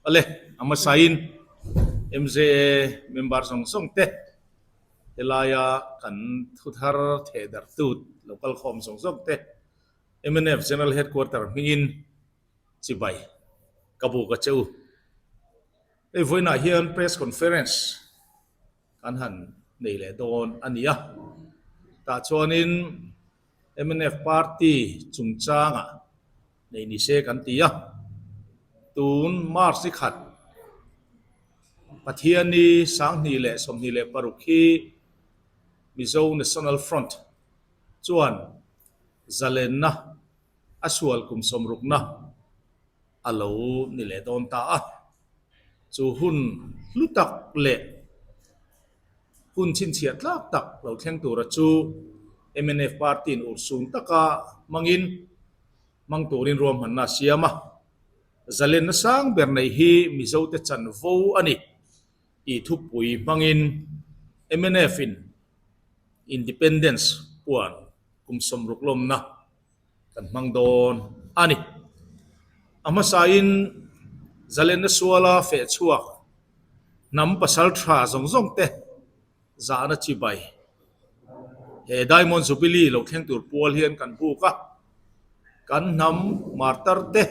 Awle, a hmasain MJA member zawng zawng te helaia kan thuthar thehdarhtu lo kalkhawm zawng zawng te mnf General Headquarter hmingin chibai ka buk a che u. Hei vawiinah hian press conference kan han nei leh dawn a ni a, tah chuanin mnf party chungchangah nei ni se kan ti a, tun March ni khat Pathianni 2026 hi Mizo National Front chuan zalenna a sual kum sawmrukna a lo ni leh dawn ta a, chu hun hlu tak leh hun chhinchhiah tlak tak lo thleng tura chu mnf party-in urhsun taka hmangin hmang turin ruahmanna a siam a, zalenna sang ber neih hi Mizote chanvo a ni tih thupui hmangin mnf-in Independence puan kum 60 lawmna kan hmang dawn a ni. A hmasain zalenna suala feh chhuak hnam pasal tha zawng zawng te zahna chibai he Diamond Jubilee lo thleng tur pual hian kan buk a, kan hnam martar te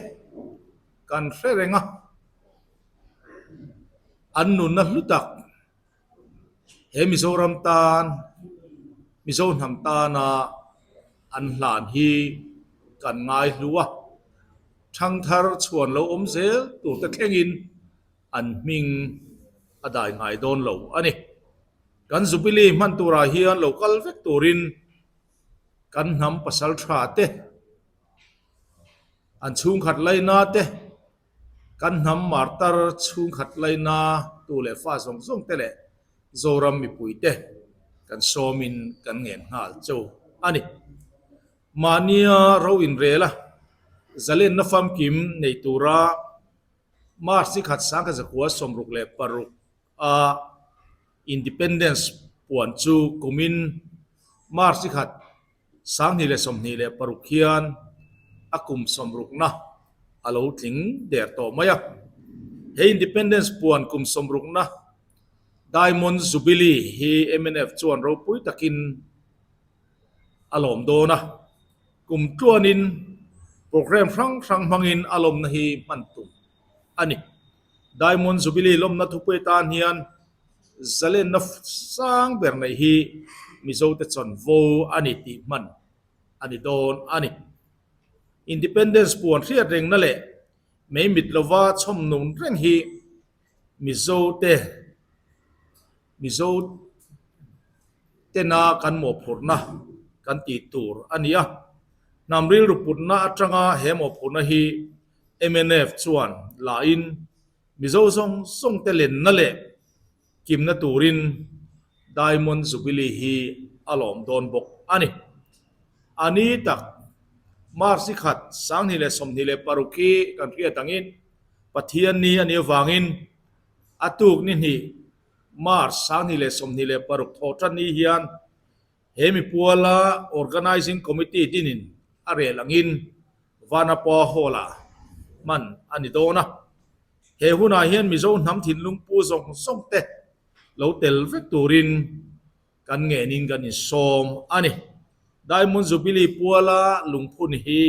kan hre reng a, an nunna hlu tak He Mizoram tan, Mizo hnam tana an hlan hi kan ngai hlu a, thangthar chhuan lo awm zel tur te thlengin an hming a dai ngai dawn lo a ni. Kan Jubilee hman turah hian lo kal vek turin kan hnam pasal tha te, an chhungkhat laina te, Kan hnam martar chhungkhat laina tu leh fa zawng zawng te leh Zoram mipui te kan sawmin kan ngen nghal cho a ni. Mahnia ro inrel a, zalenna famkim nei tura March ni khat 1966 a Independence puan chu kumin March ni khat 2026 hian a kum sawmrukna a lo tling der tawh mai a. He Independence puan kum sawmrukna Diamond Jubilee hi mnf chuan ropui takin a lawm dawn a, kum tluanin programme hrang hrang hmangin a lawmna hi hman tum a ni. Diamond Jubilee lawmna thupui atan hian Zalenna sang ber nei hi Mizote chawnvo a ni tih hman a ni dawn a ni. Independence puan hriat rengna leh mei mit lova chhawm nun reng hi Mizote Mizo tena kan mawhphurhna kan tih tur a ni a. Hnam rilru putna atanga he mawhphurhna hi mnf chuan lahin Mizo zawng zawng te lenna leh kimna turin Diamond Jubilee hi a lawm dawn bawk a ni. A ni tak, March ni khat, 2026 hi kan hriat angin Pathian ni a nih avangin a tuk ni hnih March 2026 thawh tan ni hian He mipuala Organising Committee dinin a rel angin Vanapa Hall-ah hman a ni dawn a. He hunah hian Mizo hnam thinlung pu zawng zawng te lo tel vek turin kan ngenin kan insawm a ni. Diamond Jubilee puala lungphun hi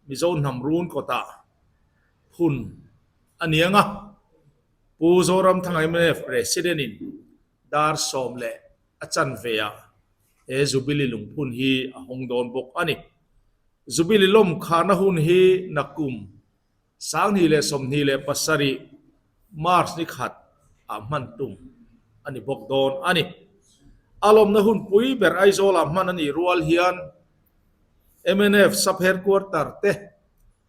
Mizo hnam run kawtah phun a ni ang a. Pu Zoramthanga mnf President-in dar sawm leh a chanve ah he Jubilee lungphun hi a hawng dawn bawk a ni. Jubilee lawm kharna hun hi nakum 2027 March ni khat ah hman tum a ni bawk dawn a ni. A lawmna hun pui ber Aizawl ah hman a nih rual hian mnf Sub Headquarter te,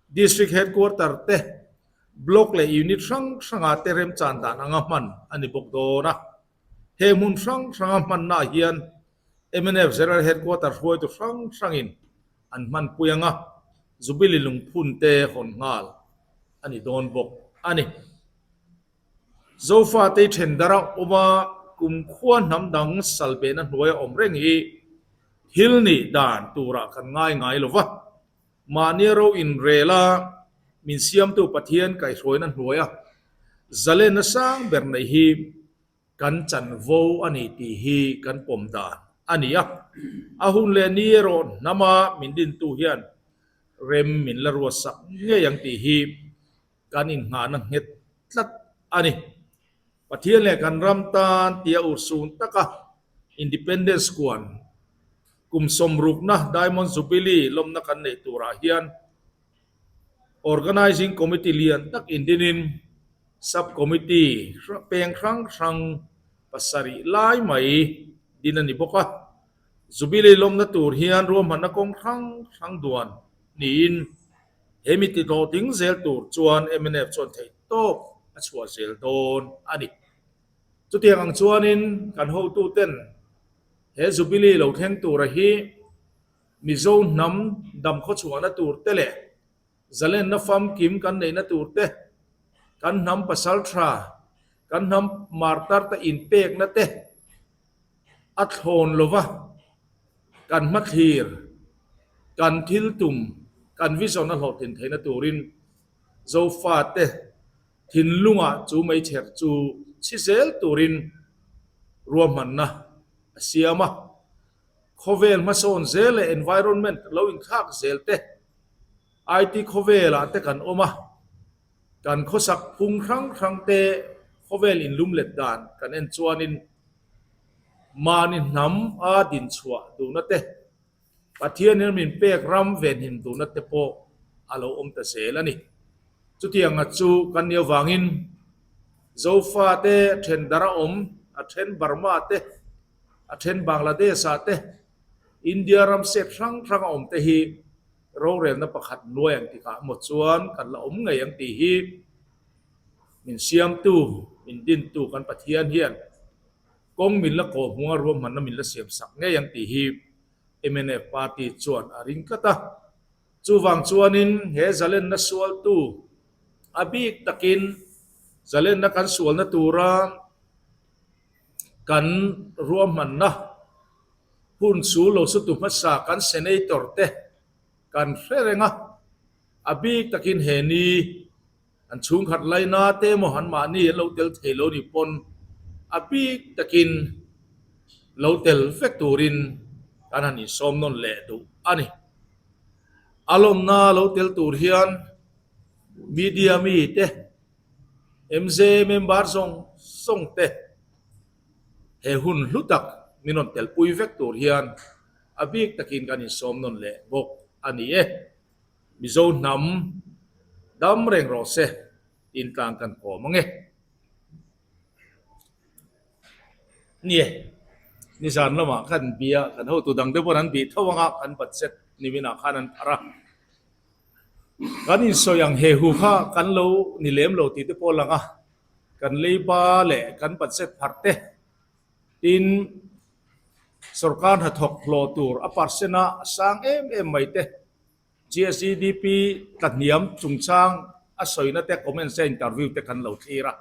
District Headquarter te, Block leh Unit hrang hrangah te remchan dan anga hman a ni bawk dawn a. He hmun hrang hranga hmannaah hian mnf General Headquarter hruaitu hrang hrangin an hmanpui anga Jubilee lungphun te hawn nghal a ni dawn bawk a ni. Zofate thendara awma kumkhua hnam dang salbehna hnuaia awm reng hi thil nih dan turah kan ngai ngai lo va. Mahnia ro inrela min siamtu Pathian kaihhruaina hnuaia. Zalenna sang ber neih hi kan chanvo a ni tih hi kan pawm dan a ni a. A hun leh ni erawh hnama min dintu hian rem min la ruatsak ngei ang tih hi kan innghahna nghet tlat a ni. Pathian leh kan ram tan tia urhsun taka Independence kuan kum sawmrukna Diamond Jubilee lawmna kan neih turah hian Organising Committee lian tak indinin Sub-Committee peng hrang hrang pasarih lai mai din a ni bawk a. Jubilee lawmna tur hian ruahmanna kawng hrang hrang duan niin He mi ti hlawhtling zel tur chuan mnf chuan theih tawp a chhuah zel dawn a ni. Chutiang ang chuanin kan hotuten he Jubilee lo thleng tura hi Mizo hnam dam khawchhuahna tur te leh zalenna famkim kan neihna tur te, kan hnam pasal tha, kan hnam martar te inpekna te a thlawn lova kan hmathlir, kan thil tum, kan vision a hlawhtlin theihna turin Zofate thinlungah chu meichher chu chhi zel turin ruahmanna a siam a. Khawvel hmasawn zel leh environment lo inthlak zel te, IT khawvelah te kan awm a, kan khawsak phung hrang hrang te khawvel inlum let dan kan en chuanin Mahni hnam a dinchhuah duhna te, Pathianin min pek ram venhim duhna te pawh a lo awm ta zel a ni. Chutianga chu kan nih avangin Zofate then dara awm, a then Burma te, a then Bangladesh-ah te, India ram state hrang hranga awm te hi rorelna pakhat nuai ang tikah maw chuan kan la awm ngei ang tih hi Min siamtu, min dintu kan Pathian hian kawng min la kawh hmunga ruahmanna min la siamsak ngei ang tih hi mnf party chuan a ring tlat a. Chuvang chuanin he zalenna sualtu a bik takin zalenna kan sualna tura kan ruahmanna hun chu lo sutu hmasa kan senator te kan hre reng a, a bik takin he ni An chhungkhat laina te emaw an mahni an lo tel thei lo nih pawn a bik takin lo tel vek turin kan han insawm nawn leh duh a ni. A lawmna lo tel tur hian media mi te, MZ member zawng zawng te he hun hlu tak min rawn telpui vek tur hian a bik takin kan insawm nawn leh bawk a ni e. Mizo hnam dam reng rawh se tiin tlang kan kawm ang e. Nie, nizan lamah khan bia kan hotu dang te pawn an bih tho ang a, kan budget niminah khan an pharh a. Kan insawi ang he hu kha kan lo ni lem lo tih te pawh a lang a, kan leiba leh kan budget pharh te tin sorkar hnathawk hlawh tur a percent a sang em em mai te. GSEDP tlahniam chungchang a sawina te comments a interview te kan lo thlir a.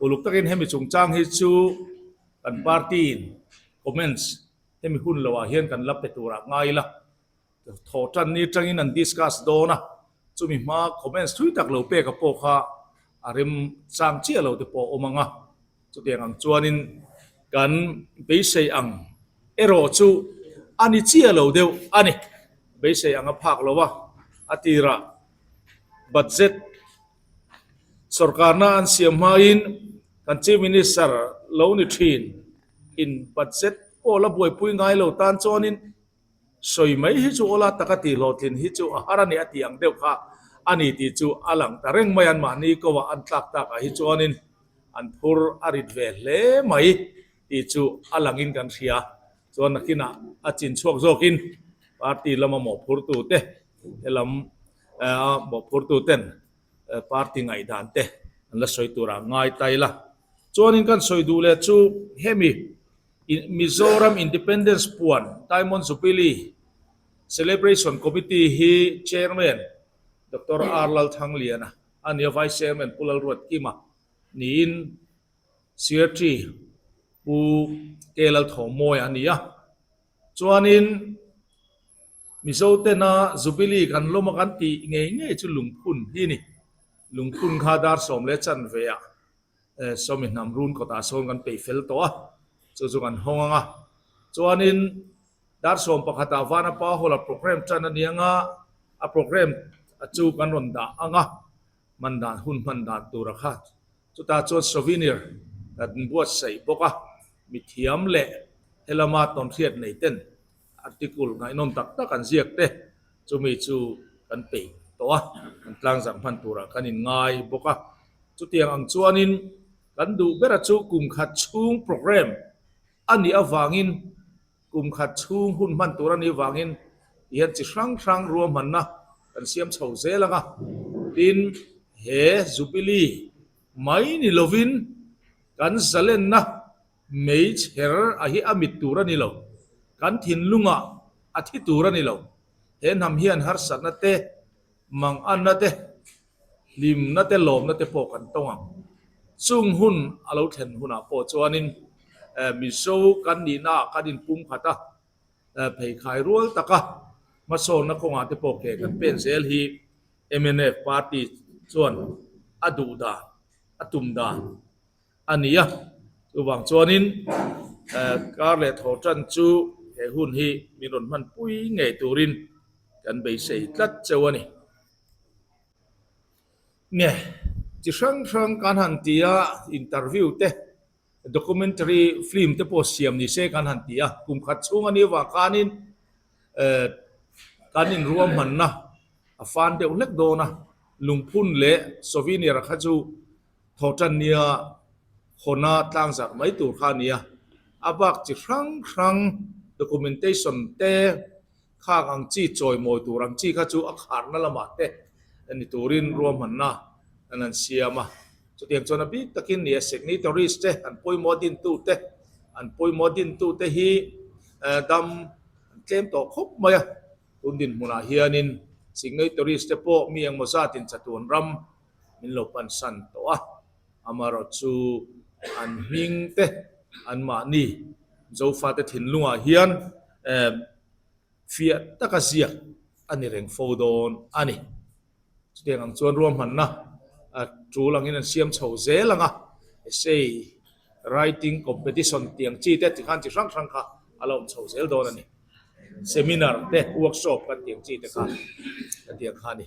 Uluk takin hemi chungchang hi chu kan party in comments hemi hun lo ah hian kan la pe turah ngai ila. Thawh tan ni atangin an discuss dawn a, chumi hma comments thui tak lo pek a pawh kha a rem chang chiah lo te pawh a awm ang a. Chutiang ang chuanin kan beisei ang erawh chu a ni chiah lo deuh a ni. Beisei ang a phak lo a, a tirah budget sorkarna an siam hmain kan Chief Minister lo ni thin in budget pawh la buaipui ngai lo tan chuanin Sawi mai hi chu awla taka tih hlawhtlin hi chu a har a ni a tih ang deuh kha a ni tih chu a lang ta reng mai an mahni ko ah an tlak tak ah hi chuanin an phur a rit ve hle mai tih chu a langin kan hria. Chuan nakinah a chin chhuak zawkin party lama mawhphurtu te helam a mawhphurtu ten party ngaihdan te an la sawi turah ngai ta ila. Chuanin kan sawi duh leh chu hemi Mizoram Independence puan Diamond Jubilee Celebration Committee hi Chairman Doctor R Lalthangliana a ni a, Vice Chairman Pu Lalruatkima niin Secretary Pu K Lalthawmawia a ni a. Chuanin Mizo tena Jubilee kan lawm a kan tih ngei ngei chu lungphun hi a ni. Lungphun kha dar 10 leh chanve ah. Sawmi hnam run kawtah sawn kan peih fel tawh a, chu chu kan hawng ang a. Chuanin dar sawm pakhatah Vanapa Hall-a programme tan a ni ang a, a programme chu kan rawn dah ang a, hman dan hun hman dan tura kha chutah chuan souvenir kan buatsaih bawk a, mithiam leh helama tawnhriat nei ten article ngaihnawm tak tak an ziak te chumi chu kan peih tawh a, kan tlangzarh hman turah kan inngai bawk a. Chutiang ang chuanin kan duh bera chu kum khat chhung programme a nih avangin kum khat chhung hun hman tur a nih avangin tihian chi hrang hrang ruahmanna kan siam chho zel ang a. Tin, he Jubilee mai ni lovin kan zalenna Meichher a hi a mit tur a ni lo. Kan thinlungah a thi tur a ni lo. He hnam hian harsatna te, manganna te, hlimna te, lawmna te pawh kan tawng ang. Chung hun a lo thlen hunah pawh chuanin Mizo kan nihnaah kan inpumkhat a, pheikhai rual taka hmasawnna kawngah te pawh ke kan pen zel hi mnf party chuan a duh dan, a tum dan a ni a, chuvang chuanin kar leh thaw tan chu he hun hi min rawn hman pui ngei turin kan beisei tlat cheu a ni. Nge, chi hrang hrang kan han ti a, interview te, documentary film te pawh siam ni se kan han ti a, kum khat chhung a nih avang khanin kan inruahmanna a fan deuh hlek dawn a, lungphun leh souvenir kha chu Thawhtan nia hawna tlangzarh mai tur kha a ni a, a bak chi hrang hrang documentation te khak ang chi chawimawi tur ang chi kha chu a kharna lamah te ni turin ruahmanna an han siam a. Chutiang chuan a bik takin nia signatories te an pawimawh dintu te an pawimawh dintu te hi dam an tlem tawh khawp mai a, tun dinhmunah hianin signatories te pawh mi engmaw zatin chatuan ram min lo pansan tawh a, amaherawh chu an hming te anmahni Zofate thinlungah hian fiah taka ziak a ni reng fo dawn a ni. Chutiang ang chuan ruahmanna tul angin an siam chho zel ang a, essay writing competition tiang chi te tikhan chi hrang hrang kha a la awm chho zel dawn a ni. Seminar te, workshop kan tiang chi te kha kan tiang kha a ni.